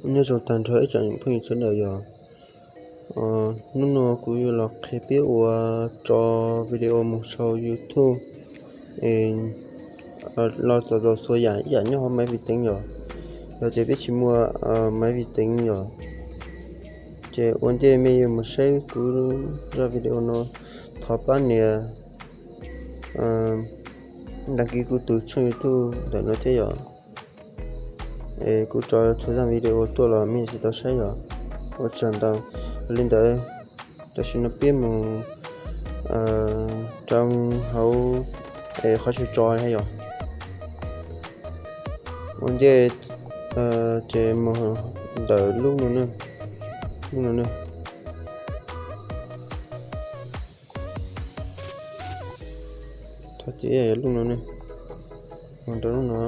Nyob zoo tag nrho ib tsoom phooj ywg sawv daws yom. Hnub no kuv yuav los qhia peb ua tso video mus sau YouTube, los txaus txaus txhua yam, ib yam nyob hauv máy vi tính yom. Yog tias peb tsis muaj máy vi tính yom, ces ua ntej mej yuav mus saib kuv zaj video no, thov pab nias đăng ký kuv tus tshooj YouTube ntawm no thiab yom. Es kuv tso txhua zaj video tuaj los mej tsis tau saib yom. Ua tsaug ntau. Li ntawd, tam sim no peb mus rau hauv es qhov chaw tso thiab yom. Ua ntej ces mus ntawm lub no, lub no ne. Thov tias lub no ne, mus rau lub no.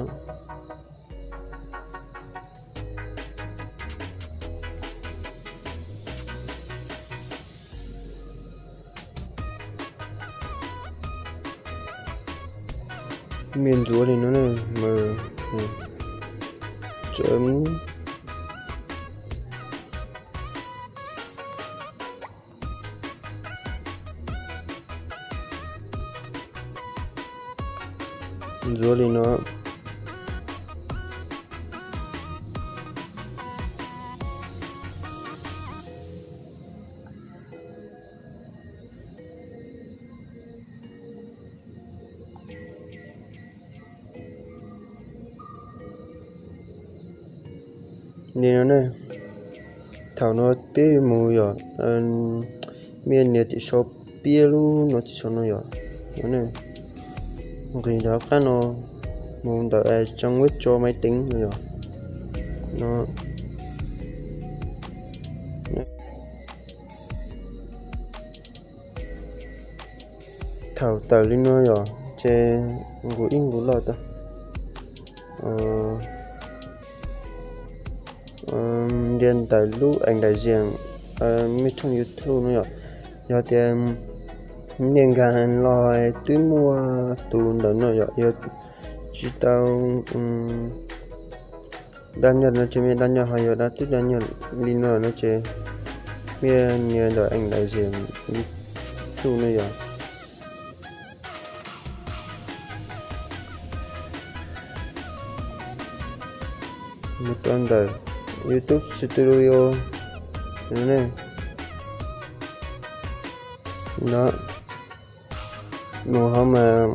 Mej ntxuav li no ne, mas tseem ntxuav li no. Li no ne, thaum no peb mus yom, mej nias tim sau peb lub no tim sau no yom. Nqis rov qab no mus ntawm trang web tso máy tính no yom. No thaum tawm li no yom, ces nqus ib nqus loj tau. Ntiav ntawm lub ảnh đại diện mej tshooj YouTube no yom. Yog tias mej nkag los twb muaj tus ntawm no yom, yog tsis tau dab nyoj no ces mej dab nyoj, ho yog dab twb dab nyoj li no no ces mej nias ntawm ảnh đại diện YouTube no yom. Mus rau ntawm YouTube Studio no ne. No, mus hauv mas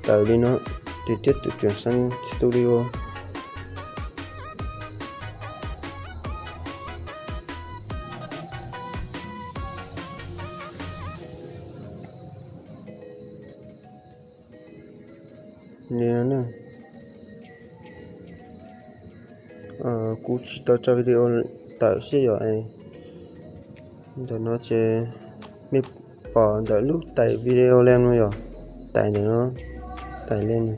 tawm li no, trực tiếp từ Chuyển Sang Studio. Li no ne, kuv tsis tau tso video tawm xwb yom. Ntawm no ces mej pom ntawm lub tais video lên no yom, tais ntawm no, tais lên no.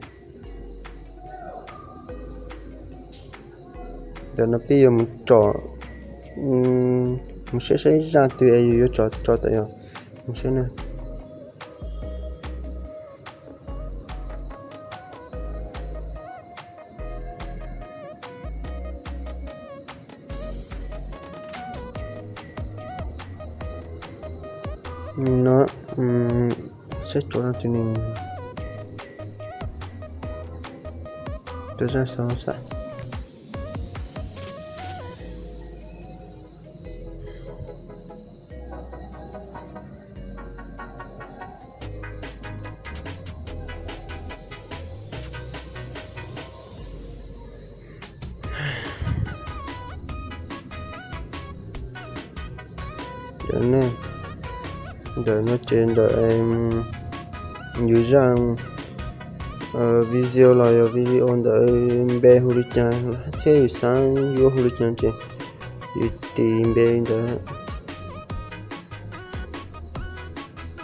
Ntawm no peb yuav mus tsom, mus saib saib zaj twg es yus yuav tso tso tawm yom. Mus saib na. No, saib tso no tus ne, tus zaj xov xwm. Ntawm no, ntawm no ces ntawm yus zaj video los yog video ntawd npe hu li cas thiab yus xav yuav hu li cas ces yus tis npe li ntawd.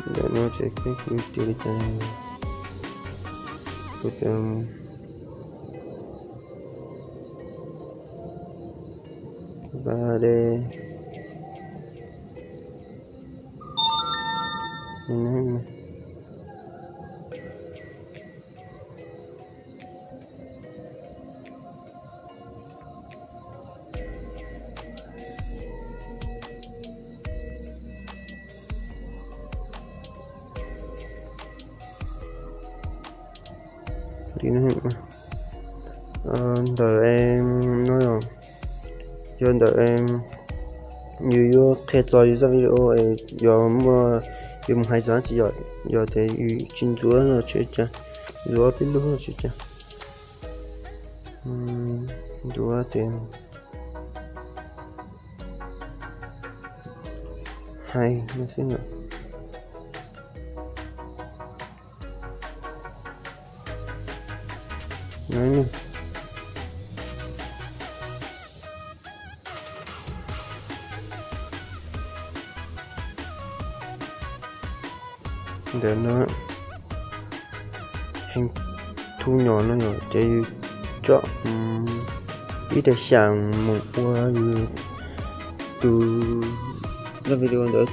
Ntawm no ces peb hu li cas, ba de. Ntawm no yog ntawm yus yuav qhia txog yus zaj video, yog muaj yus mus hais txog dab tsi, yog tias yus tsis ntxuav los tsis ua cas, ntxuav peb lub los tsis ua cas, ntxuav tias hais no xwb. Ntawm no, heev, thu nyom no yom, ces yus tsom ib daim xyam mus ua yus tus, zaj video ntawd,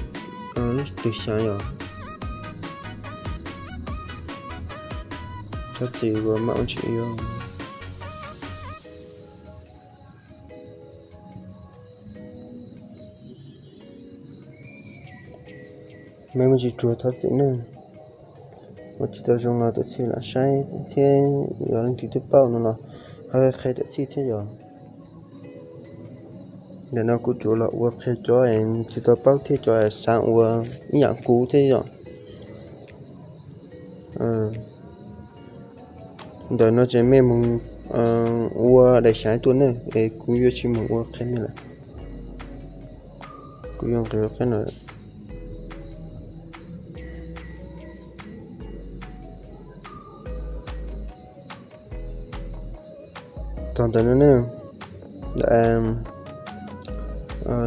lub tus xyam yom. Thov txim uas mam ua tsis yog. Mej muaj tsis tsuag thov txim nawb. Ua tsis tau zoo los tam sim lam saib thiab, yog leej twg twb paub no los ho qhia tam sim thiab yom. Ntawm no kuv tsuas los ua qhia cov tsis tau paub thiab cov xav ua ib yam kuv thiab yom. Ntawm no ces mej mus ua daim xyam tuaj ne, es kuv yuav tsis mus ua qhia mej lawm. Kuv yuav nqis qhab no. Tog ntawm no ne,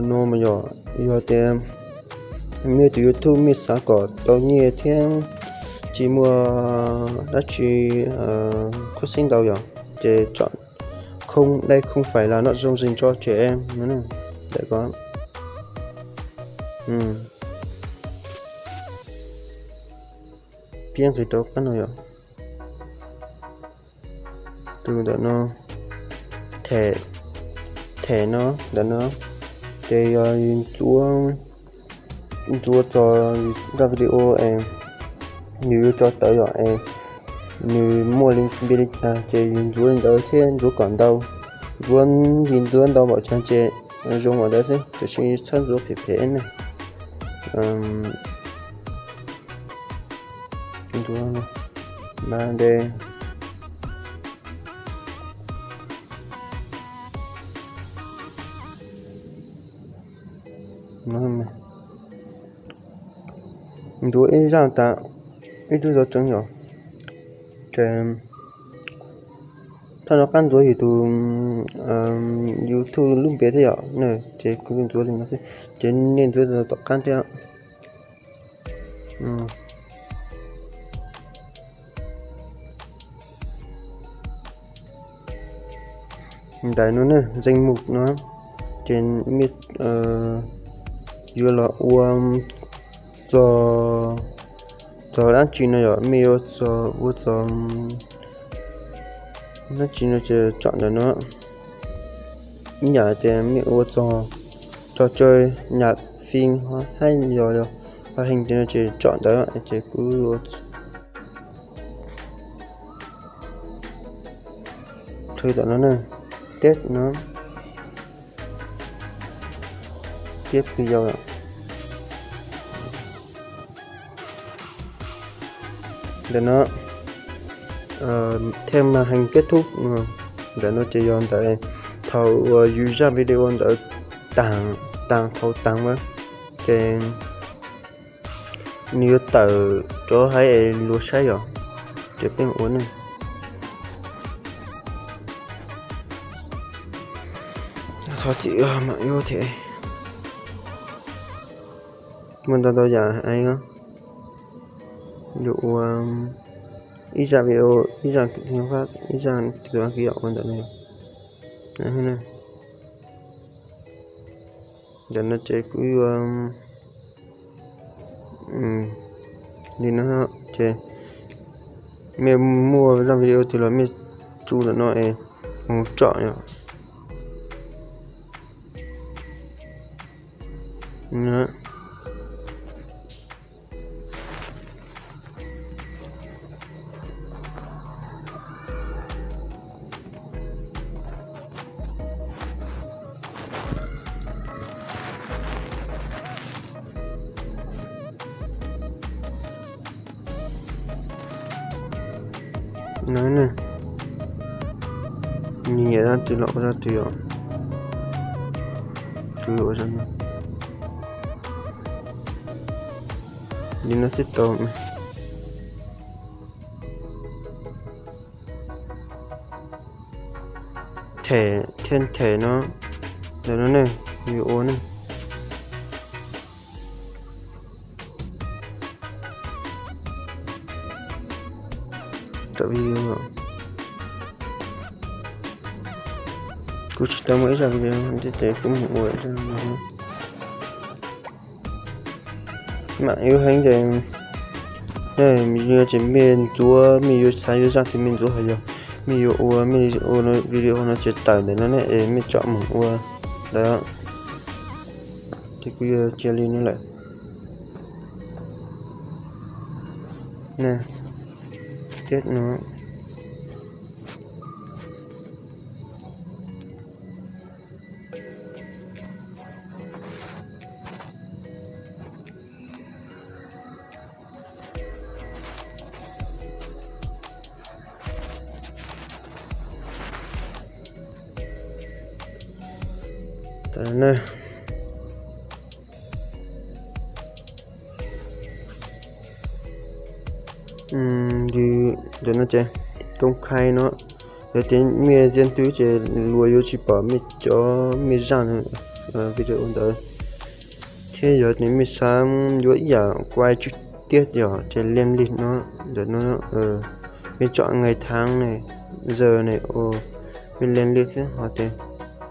no mas yog, yog tias mej tus YouTube mej xav kom tau nyiaj thiab tsis muaj dab tsi khuv xeeb ntau yom, ces tsom không, đây không phải là nội dung dành cho trẻ em no. Ntawm ko peb nqis rau qab no yom. Tus ntawm no, them, them no, ntawm no, ces yog ntxuav, ntxuav txog zaj video es nws yuav tso tawm yom, es nws muaj li npe li cas ces yus ntxuav li ntawd thiab ntxuav kom ntau. Ntxuav, yus ntxuav ntau npaum cas ces zoo npaum ntawd xwb, tiam sis txhob ntxuav phem phem ne. Ntxuav, ba de. Ntxuav ib zaj tas, ib tug zov tseev yom. Ces thaum no qab ntxuav yus tus YouTube lub npe thiab yom, ces kuv ntxuav li no xwb, ces nej ntxuav tom qab thiab. Ntawm no ne, danh mục no, ces mej yuav los ua txog, txog dab tsi no yom, mej yuav ua txog dab tsi no ces tsom ntawm no. Ib yam tias mej ua txog trò chơi, nhạc phim, hab yog hoạt hình no ces tsom ntawd, ces kuv ua qhwv tom no ne, teb no, teb pw yau. Ntawm no, thêm màn hình kết thúc, ntawm no ces yog ntawm thaum uas yus zaj video ntawd tag, thaum tag, ces nws yuav tawm rov hais luag saib yom, ces peb ua ne. Thov txim mam ua thiab. Muaj ntau ntau yam hais, yuav ua ib zaj video, ib zaj, ib zaj tus kis ua ntawm no. Ntawm no ces kuv yuav li no, ces mej muaj zaj video twg los mej tsu ntawm no es mus tsom yom. No ne, nyiam nyiam zaj twg los ua zaj twg yom. Kuv ua zaj no. Li no thiaj tau. Them thiab them no, ntawm no ne, yuav ua ne. Kuv tsis tau muaj ib zaj video ces kuv mus ua zaj no. Mam ib heev ces, yog tsis mej ntxuav, mej yuav xav yuav zaj twg mej ntxuav, ho yog mej yuav ua, mej ua video no ces tawm ntawm no ne es mej tsom mus ua ntawd. Ces kuv yuav cia li no lawm. Thiab no. Ntawm no ces koob khaib no, yog tias mej rienj twg ces luag yuav tsis pom mej cov, mej zaj video ntawd. Thiab yog tias mej xav yuav ib yam kuai tswj tiab yom, ces liaj li no, ntawm no, mej tsom nqe thaav ne, zaws ne, ua mej liaj li thiab ho tias,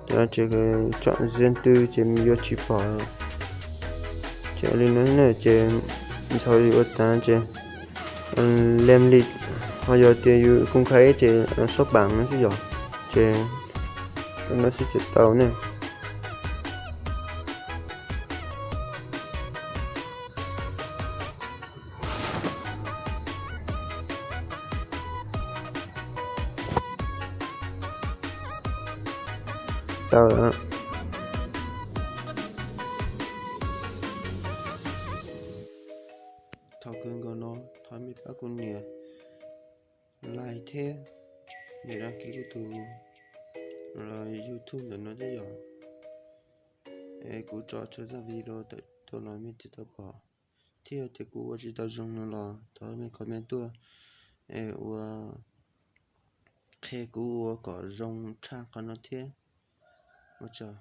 cov no ces tsom rienj twg ces yuav tsis pom. Ces li no ne ces ntxhov ua tas ces liaj li, ho yog tias yus koob khaib ces xob paam no xwb yom, ces no xwb ces tau ne. Tau lawm. Thov kawg nkaus no, thov mej pab kuv nias like thiab nias đăng ký kuv tus YouTube ntawm no thiab yom. Es kuv tso txhua zaj video tawm tuaj los mej thiaj tau pom. Thiab yog tias kuv ua tsis tau zoo no los thov mej comment tuaj es ua qhia kuv ua kom zoo tshaj qhov no thiab. Ua tsaug.